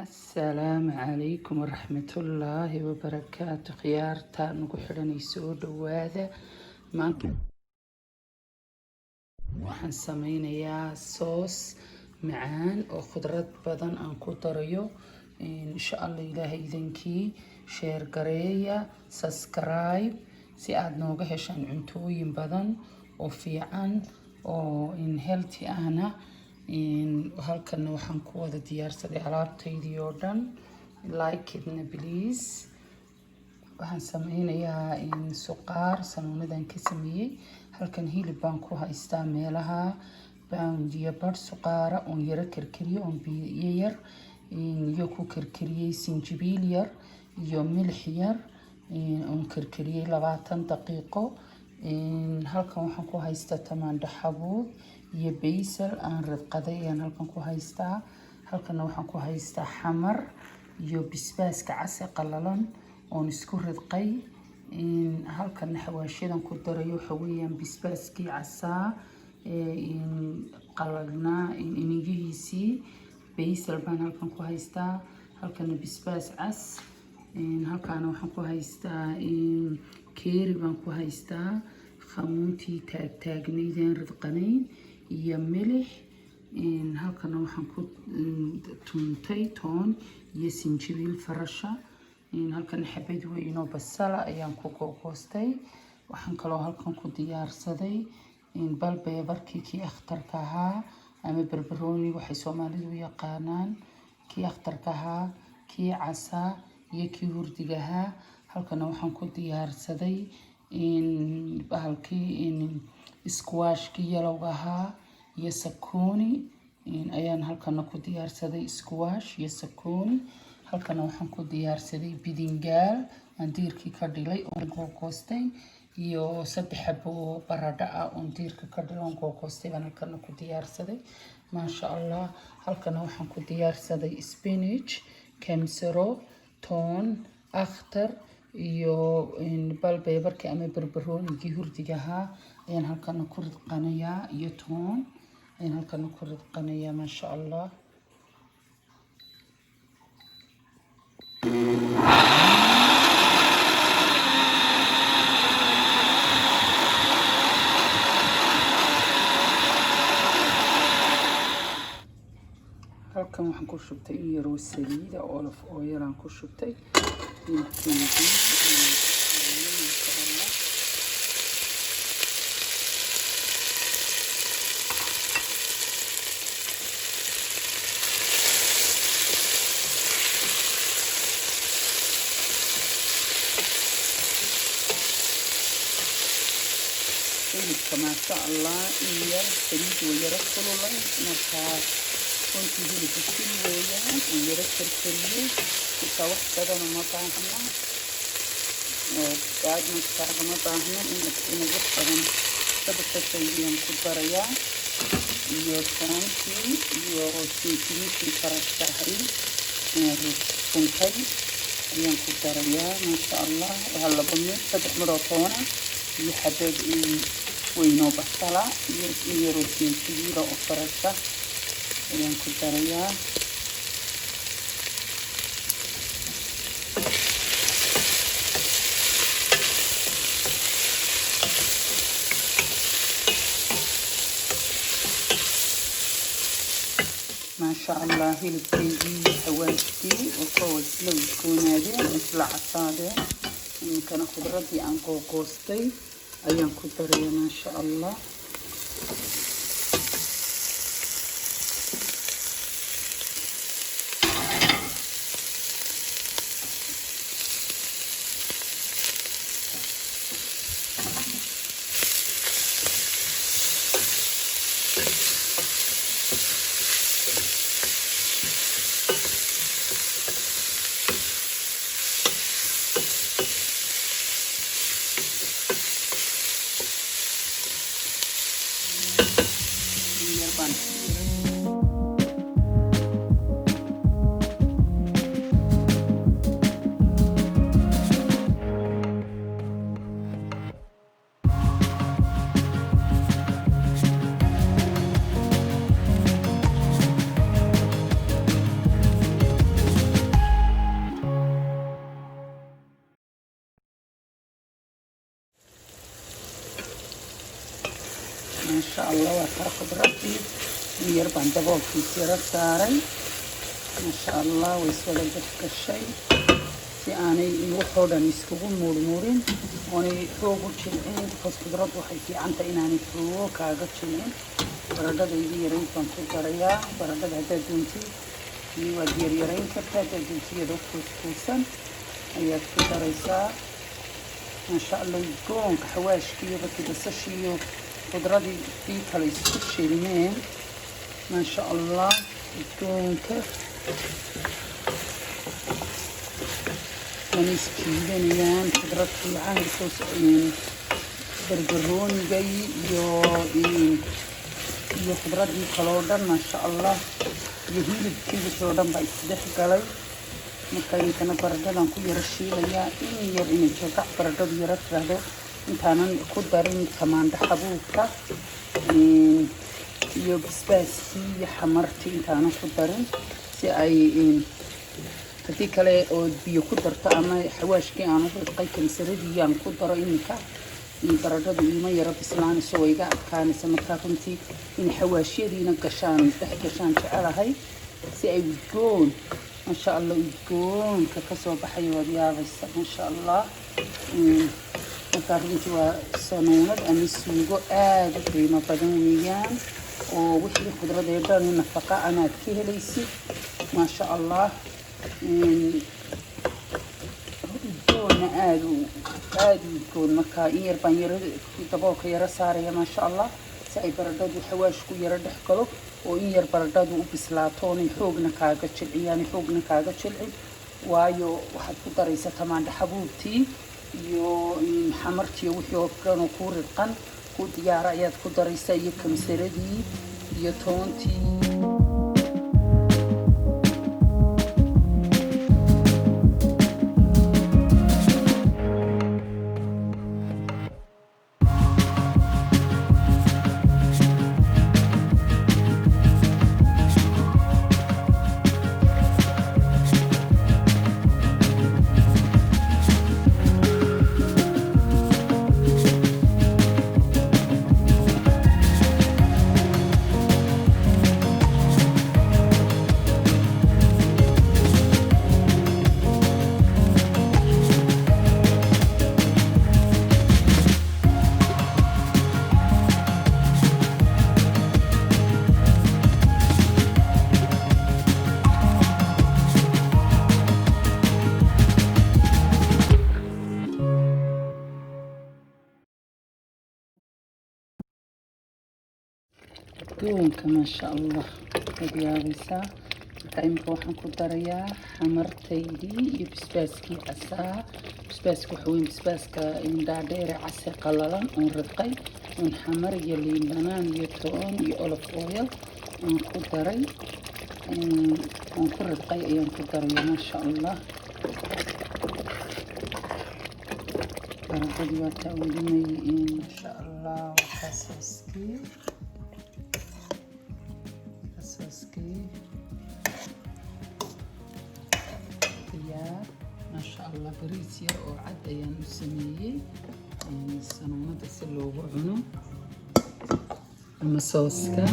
Asalaamu calaykum waraxmatullaahi wabarakaatu. Khiyaarta nagu xidhanay, soo dhawaada. Maanta waxaan sameynayaa soos macaan oo khudrad badan aan ku darayo, insha Allah. Ilaahay idankii, share gareeya, subscribe, si aad nooga heshaan cuntooyin badan oo fiican oo healthy ahna. Halkanna waxaan ku wada diyaarsaday alaabtaydii oo dhan. Like itna, please. Waxaan sameynayaa suqaar sanuunadan ka sameeyey. Halkan hilib baan ku haystaa, meelaha pound iyo badh suqaara oon yaro karkariyo, oon biyo yar iyo ku karkariyey, sinjibiil yar iyo milix yar, oon karkariyey 20 daqiiqo. Halkan waxaan ku haystaa tamaandho xabuub iyo basil aan ridqaday ayaan halkan ku haystaa. Halkanna waxaan ku haystaa xamar iyo basbaaska cas ee qalalan oon isku ridqay. Halkanna xawaashadan ku darayo waxa weeyaan basbaaskii casaa qalalnaa inigihiisii, basil baan halkan ku haystaa. Halkana basbaas cas. Halkaana waxaan ku haystaa keeri baan ku haystaa, khamuuntii taagtaagnaydeen ridqanayn iyo milix. Halkana waxaan ku tuntay toon iyo sinjibiil fresh ah. Halkana xabad weyn oo basala ayaan ku googoostay. Waxaan kaloo halkan ku diyaarsaday bell pepperkii, kii akhtarka ahaa ama barbarooni waxay Soomaalidu u yaqaanaan, kii akhtarka ahaa, kii casaa iyo kii hurdiga ahaa. Halkana waxaan ku diyaarsaday bahalkii squashkii yellowga ahaa iyo zucchini ayaan halkana ku diyaarsaday, squash iyo zucchini. Halkana waxaan ku diyaarsaday bidingaal aan diirkii ka dhilay oon googoostay, iyo saddex xabo oo baradho ah oon diirka ka dhilay oon googoostay baan halkana ku diyaarsaday, maasha Allah. Halkana waxaan ku diyaarsaday spinach, kamsaro, toon akhtar iyo bell pepperkii ama barbaroonigii hurdiga ahaa ayaan halkana ku ridqanayaa, iyo toon ayaan halkana ku ridqanayaa, maasha Allah. Halkan waxaan ku shubtay in yaroo saliida, olive oil aan ku shubtay hilibkeydii, maasha Allah. Hilibka, maasha Allah, in yar saliid way yaro kululay. Markaa runtii hilib bisil weeyaan oon yaro karkariyey, xitaa wax badana ma baahna oo baadna ma baahna ina wax badan. Saddexda shay ayaan ku darayaa, iyo toontii iyo sinjibiishii freshka ahayd tuntay ayaan ku darayaa, maasha Allah. Waa laba mid, saddex midoo toona iyo xabad weynoo basala iyo in yaroo sinjibiila oo fresh ah ayaan ku darayaa. Maasha Allah, hilibkeygii iyo xawaashkii oo isla udgoonaadeen, isla casaadeen. Iminkana khudradii aan googoostay ayaan ku daraya, maasha Allah. Maasha Allah, waa taa khudradii. In yar baan daboolkiis yaro saaray. Maasha Allah, way iswada dhex gashay, si aanay waxoo dhan iskugu muurmuurin oonay xoog u jilcin, because khudraddu waxay fiicantahay inaanay xoog kaaga jilcin. Baradhadaydii yarayd baan ku darayaa. Baradhada haddaad doontid waad yaryarayn kartaa, haddaad doontid iyadoo kuuskuusan ayaad ku daraysaa. Maasha Allah, udgoonka xawaashkiiyo markii basashiiyo khudradii ii kale isku shilmeen, maasha Allah, udgoonka wana isjiidanayaan. Khudrad fiican, because barbaroonigay iyo khudradii kaloo dhan, maasha Allah, iyo hilibkii, wixii oo dhan baa isdhex galay. Marka iminkana baradhadan ku yaro shiilayaa in yar, inay jagac baradhadu yaro tiraahdo, intaanan ku darin tamaandho xabuubka iyo basbaaskii iyo xamartii intaanan ku darin, si ay haddii kale oo biyo ku darto ama xawaashkii aan u ridqay kamsaradii aan ku daro iminka, baradhadu iima yaro bislaanayso, way iga adkaanaysa. Markaa runtii in xawaashyadiina gashaan, dhex gashaan jecelahay, si ay udgoon, maasha Allah, udgoonka kasoo baxay waad yaabaysa, maasha Allah. Markaa runtii waa sanuunad ama suugo aada u qiimo badan weeyaan, oo wixii khudradee dhan nafaqa anaad ka helaysid, maasha Allah. Udgoonna aada u udgoon. Markaa in yar baan yaro daboolka yaro saaraya, maasha Allah, si ay baradhadu xawaashku yaro dhex galo oo in yar baradhadu u bislaato, oonay xoogna kaaga jilciyaan, xoogna kaaga jilcin, waayo waxaad ku daraysa tamaandho xabuubtii iyo xamartii, wixii oo dhan oo kuu ridqan, kuu diyaara ayaad ku daraysaa, iyo kamsaradii iyo toontii. Udgoonka, maasha Allah, waad yaabaysaa. Marka imika waxaan ku darayaa xamartaydii iyo basbaaskii casaa. Basbaaska waxa weyn, basbaaska dhaadheere case qalalan oon ridqay, oon xamar iyo liin dhanaan iyo toon iyo olive oil aan ku daray, oon ku ridqay ayaan ku daraya, maasha Allah. Baradhadii waa taa welinay, maasha Allah. Waa kaa sooskii diyaar, maasha Allah. Bariis yar oo cad ayaan u sameeyey sanuunada si loogu cuno ama sooska.